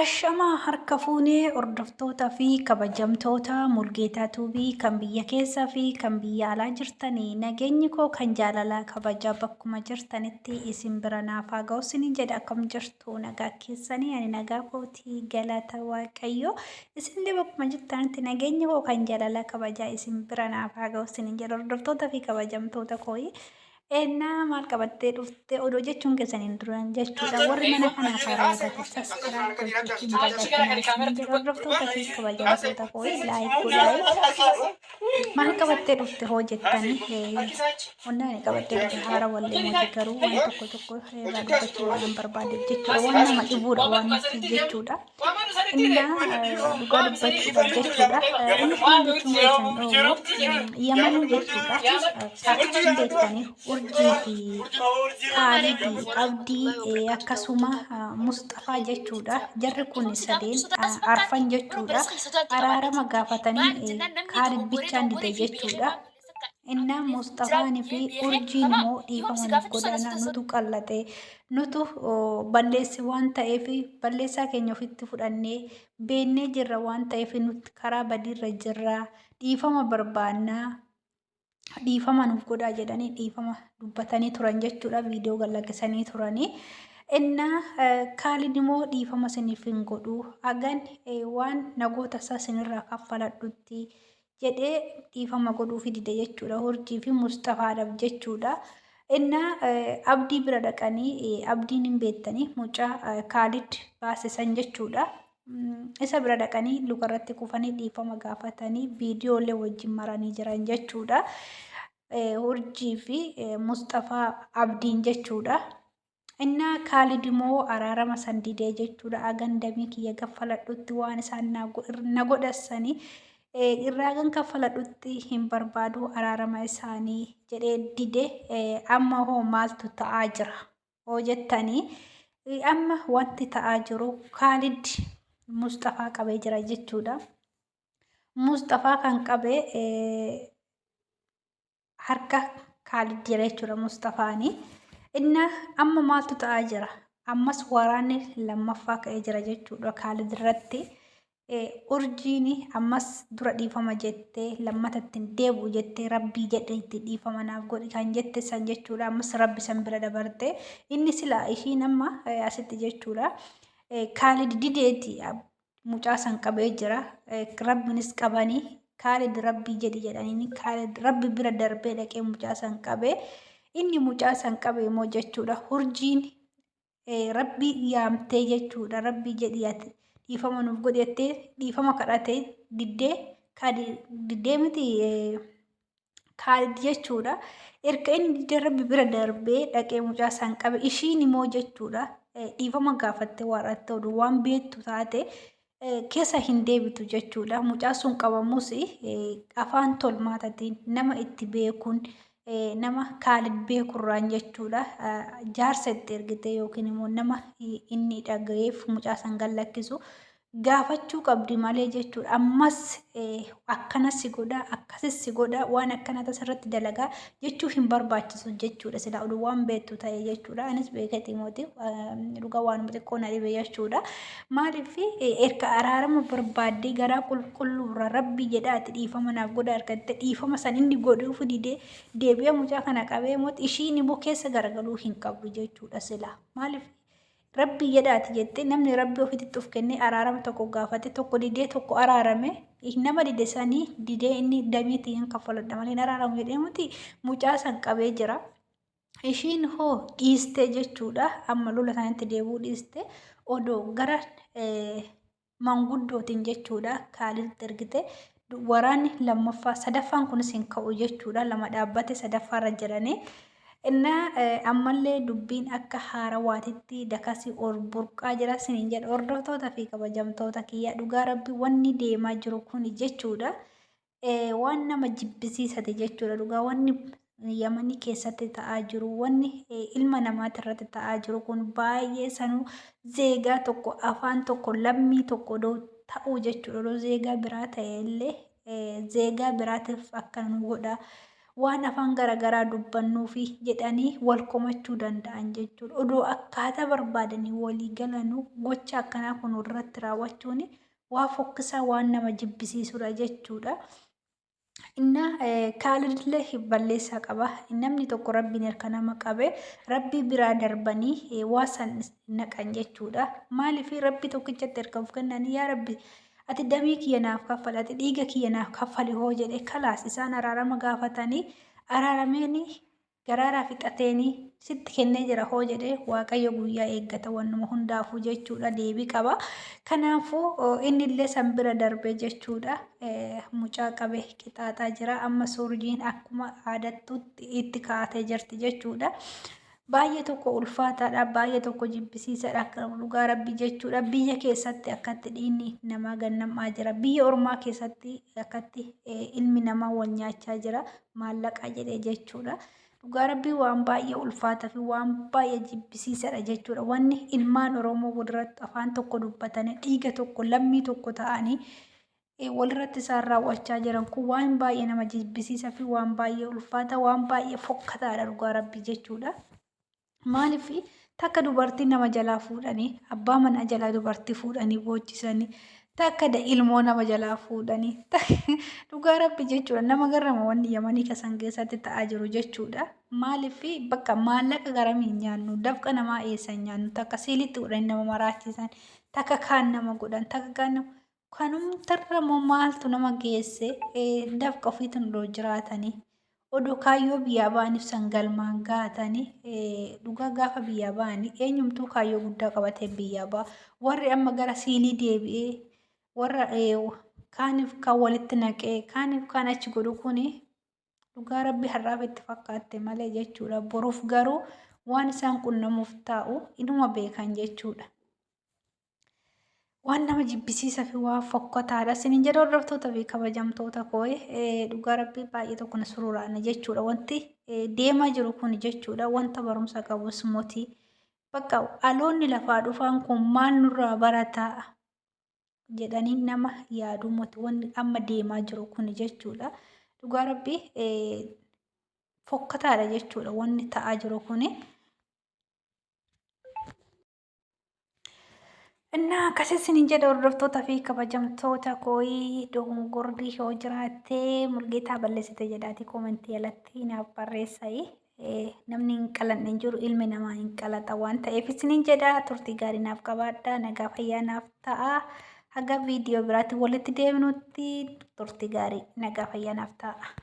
Ashamaa harka fuunee hordoftoota fi kabajamtoota Mulgeetaa Tuubii kan biyya keessaa fi kan biyya alaa jirtanii nageenyi koo kan jaalalaa kabajaa bakkuma jirtanitti isin bira naaf haa ga'u isiniin jedha. Akkam jirtu? Nagaa keessanii? Ani nagaa kootii, galata Waaqayyo. Isinillee bakkuma jirtanitti nageenyi koo kan jaalalaa kabajaa isin bira naaf haa ga'u isiniin jedha, hordoftoota fi kabajamtoota kooyi. Ennaa maal qabattee dhufte odoo jechuun keessan hin duran jechuudha. Warri mana kanaaf haaraa taate subscribe gochuu hin dagatinaa isiniin jedha, hordoftoota fi kabajamtoota koo like godhaa. Maal qabattee dhufte hoo jettanii, wanni ani qabattee dhufe haara wallee miti, garuu waan tokko tokko irraa dubbachuu waan hin barbaade jechuudha. Waan nama dhibuudha waan jechuudha. Innaa dhugaa dubbachuudhaaf jechuudha. Inni kun jechuun keessan dhoowwu Yamanuu jechuudha. Hin beektanii, Urjii fi Kaalidii, Abdii, akkasuma Musxafaa jechuudha. Jarri kun sadeen arfan jechuudha. Araarama gaafatanii Kaalid bichaan dide jechuudha. Innaa Musxafaanii fi Urjiin immoo dhiifama nuuf godhaanaa, nutu qallate, nutu balleesse waan ta'eef, balleessaa keenya ofitti fudhannee beennee jirra waan ta'eef, nuti karaa badiirra jirra, dhiifama barbaannaa, dhiifama nuuf godhaa jedhanii dhiifama dubbatanii turan jechuudha, viidiyoo gad lakkisanii turanii. Innaa Kaalid immoo dhiifama isiniif hin godhu hagan waan nagoota isaa isinirraa kaffaladhutti jedhee dhiifama godhuufi dide jechuudha. Urjii fi Musxafaadhaaf jechuudha. Innaa Abdii bira dhaqanii, Abdiin hin beektanii, mucaa Kaalid baase san jechuudha. Isa bira dhaqanii lukarratti kufanii dhiifama gaafatanii viidiyoolee wajjin maranii jiran jechuudha. Urjii fi Musxafaa Abdiin jechuudha. Innaa Kaalid immoo araarama san didee jechuudha. Agan damii kiyya gaffaladhutti, waan isaan na godhassanii irraa agan kaffaladhutti hin barbaadu araarama isaanii jedhee dide. Amma hoo maaltu ta'aa jira hoo jettanii, amma wanti ta'aa jiru Kaalid Musxafaa qabee jira jechuudha. Musxafaa kan qabe harka Kaalid jira jechuudha Musxafaani. Inna amma maaltu ta'aa jira? Ammas waraanni lammaffaa ka'ee jira jechuudha Kaalid irratti. Urjiin ammas dura dhiifama jettee, lammata ittiin deebi'u jettee, rabbii jedhe itti dhiifama naaf godhi kan jette san jechuudha. Ammas rabbi san bira dabarte. Inni silaa ishiin amma asitti jechuudha. Kaalid dideeti mucaa san qabee jira. Rabbinis qabanii Kaalid rabbii jedhi jedhaniin, Kaalid rabbi bira darbee dhaqee mucaa san qabee. Inni mucaa san qabe immoo jechuudha, Urjiin rabbi yaamtee jechuudha, rabbii jedhi ati dhiifama nuuf godhi jettee dhiifama kadhate diddee, diddee miti Kaalid jechuudha. Erga inni didee rabbi bira darbee dhaqee mucaa san qabe, ishiin immoo jechuudha dhiifama gaafattee waarrattee oduu waan beektu taate keessa hin deebitu jechuudha. Mucaa sun qabamus afaan tolmaatatiin nama itti beekuun, nama Kaalid beekurraan jechuudha, jaarsa itti ergite yookiin immoo nama inni dhagayeef mucaa san gad lakkisu gaafachuu qabdi malee jechuudha. Ammas akkana si godha, akkasis si godha, waan akkana tasirratti dalagaa jechuu hin barbaachisu jechuudha. Silaa oduu waan beektu ta'e jechuudha. Anis beeketi mooti dhugaa waanuma xiqqoo na dhibe jechuudha. Maaliif erga araarama barbaaddee garaa qulqulluurraa rabbii jedhaati dhiifama naaf godha argatte, dhiifama san inni godhuuf didee deebi'ee mucaa kana qabee mooti, ishiin immoo keessa garagaluu hin qabdu jechuudha silaa. Maaliif rabbii jedhaati jettee, namni rabbii ofitti of kennee araarama tokko gaafate, tokko didee tokko araarame, nama dide sanii didee inni damiitti hin kaffaladha malee hin araaramu jedhee miti mucaa san qabee jira. Ishiin hoo dhiistee jechuudha, amma lola sanitti deebi'uu dhiiste, odoo gara manguddootiin jechuudha Kaaliditti ergite, waraanni lammaffaa sadaffaan kunis hin ka'u jechuudha. Lama dhaabbate, sadaffaarra jedhanii. Innaa ammallee dubbiin akka haarawaatitti dakasii ol burqaa jira siniin jedha, hordoftoota fi kabajamtoota kiyya. Dhugaa rabbi, wanni deemaa jiru kuni jechuudha waan nama jibbisiisate jechuudha. Dhugaa wanni Yamanii keessatti ta'aa jiru, wanni ilma namaati irratti ta'aa jiru kun baay'ee sanuu zeegaa tokko, afaan tokko, lammii tokko odoo ta'uu jechuudha. Odoo zeegaa biraa ta'e illee zeegaa biraatiif akka nu godha. Waan afaan garaagaraa dubbannuufi jedhanii wal komachuu danda'an jechuudha. Odoo akkaataa barbaadanii walii galanuu gocha akkanaa kun irratti raawwachuun waa fokkisaa waan nama jibbisiisudha jechuudha. Inna Kaalidillee balleessaa qaba. Namni tokko rabbiin harka nama qabe rabbii biraa darbanii waa san naqan jechuudha. Maaliif rabbi tokkichatti harka of kennanii yaa rabbi ati damii kiyya naaf kaffali ati dhiiga kiyya naaf kaffali hoo jedhe kalaas isaan araarama gaafatanii araarameeni garaaraa fixateeni sitti kennee jira hoo jedhe waaqayyo guyyaa eeggata wannuma hundaafuu jechuudha deebii qaba. Kanaafuu innillee san bira darbe jechuudha mucaa qabe qixaaxaa jira amma suurjiin akkuma aadattutti itti kaa'atee jirti jechuudha. Baay'ee tokko ulfaataadha, baay'ee tokko jibbisiisaadha akka dhugaa rabbi jechuudha. Biyya keessatti akkatti dhiigni namaa gannam'aa jira. Biyya ormaa keessatti akkatti ilmi namaa wal nyaachaa jira maallaqa jedhee jechuudha. Dhugaa rabbii waan baay'ee ulfaataa fi waan baay'ee jibbisiisaadha jechuudha. Wanni ilmaan Oromoo walirratti afaan tokko dubbatanii dhiiga tokko lammii tokko ta'anii walirratti isaan raawwachaa jiran kun waan baay'ee nama jibbisiisa fi waan baay'ee ulfaata waan baay'ee fokkataadha dhugaa rabbii jechuudha. Maaliif takka dubartii nama jalaa fuudhanii abbaa manaa jalaa dubartii fuudhanii boochisanii takka da ilmoo nama jalaa fuudhanii dhugaa rabbi jechuudha nama garrama wanni yamanii kasan keessatti ta'aa jiru jechuudha. Maaliif bakka maallaqa garamiin nyaannu dafqa namaa eessan nyaannu takka siilitti godhanii nama maraachisan takka kaan nama godhan takka kaan nama Kanumtarra immoo maaltu nama geesse dafqa ofiitiin odoo jiraatanii odoo kaayyoo biyyaa ba'aniif san galmaan gahatanii dhugaa gaafa biyyaa ba'anii eenyumtuu kaayyoo guddaa qabatee biyyaa ba'a. Warri amma gara siilii deebi'ee warra kaaniif kaan walitti naqee kaaniif kaan achi godhu kuni dhugaa rabbi har'aaf itti fakkaatte malee jechuudha. Boruuf garuu waan isaan qunnamuuf taa'u inuma beekan jechuudha. Waan nama jibbisiisa fi waan fokkataadha. Isinin jedha hordoftoota fi kabajamtoota koo dhugaa rabbii baay'ee tokko na sururaana jechuudha. Wanti deemaa jiru kun jechuudha wanta barumsa qabus moti. Bakka dhaloonni lafaa dhufaan kun maal nurraa barataa jedhanii nama yaaduu moti wanni amma deemaa jiru kun jechuudha. Dhugaa rabbii fokkataadha jechuudha wanni ta'aa jiru kuni. Innaa akkasii isiniin jedha hordoftoota fi kabajamtoota kooyi dogongorri yoo jiraate Mulgeetaa balleessite jedhaati koomentii alatti naaf barreessayi. Namni hin qalanne hin jiru ilmi namaa hin qalata waan ta'eef isiniin jedha turtii gaarii naaf qabaadha nagaa fayyaa naaf ta'a. Haga viidiyoo biraatti walitti deebinutti turtii gaarii nagaa fayyaa naaf ta'a.